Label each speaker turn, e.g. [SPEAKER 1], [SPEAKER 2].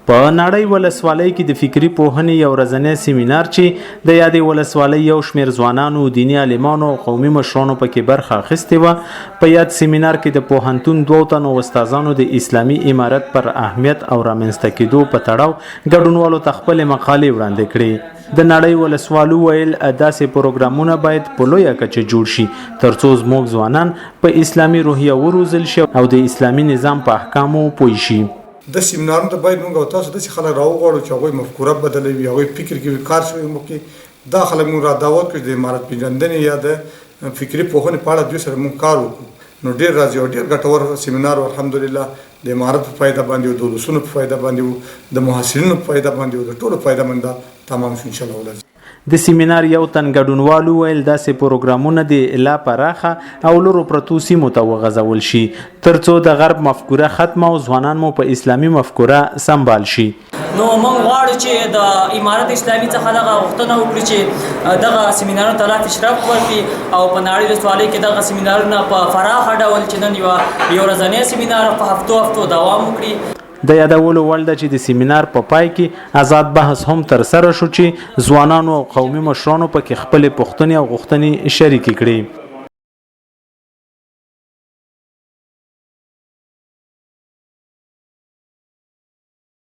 [SPEAKER 1] په ناړۍ ولسوالۍ کې د فکري پوهنې یو ورځنی سیمینار چې د یادې ولسوالۍ یو شمېر ځوانانو، دیني عالمانو او قومي مشرانو پکې برخه اخیستې وه. په یاد سیمینار کې د پوهنتون دوو تنو استادانو د اسلامي امارت پر اهمیت او رامنځته کېدو په تړاو ګډونوالو ته خپلې مقالې وړاندې کړې. د نړۍ ولسوال وویل، داسې پروګرامونه باید په لویه کچه جوړ شي ترڅو زموږ ځوانان په اسلامي روحیه وروزل شي او د اسلامي نظام په احکامو پوه شي.
[SPEAKER 2] د سیمینارونو ته باید موږ او تاسو داسې خلک راوغواړو چې هغوی مفکوره بدله وي، هغوی فکر کوي، کار شوی موږ کې دا خلک موږ را دعوت کړو چې د امارت پېژندنې یا د فکري پوهنې په اړه دوی سره موږ کار وکړو، نو ډېر راځي او ډېر ګټور سیمینار و الحمدلله د امارت په فایده باندې و، د ولسونو په فایده باندې و، د محصلینو په فایده باندې و، د ټولو په فایده باندې دا تمام شو انشاءالله العزیز.
[SPEAKER 1] د سیمینار یو تن ګډونوال وویل، داسې پروګرامونه دې لا پراخه او لرو پرتو سیمو ته وغځول شي، ترڅو د غرب مفکوره ختمه او ځوانان مو په اسلامي مفکوره سمبال شي.
[SPEAKER 3] نو موږ غواړو چې د امارت اسلامي څخه دغه غوښتنه وکړو چې دغه سیمینارونو ته لا پیشرفت ورکړي او په ناړۍ ولسوالۍ کې دغه سیمینارونه په فراخه ډول چې نن یوه یو ورځنی سیمینار په هفتو هفتو دوام وکړي.
[SPEAKER 1] د یادولو وړ ده چې د سیمینار په پای کې ازاد بحث هم ترسره شو چې ځوانانو او قومي مشرانو پکې خپلې پوښتنې او غوښتنې شریکې کړې.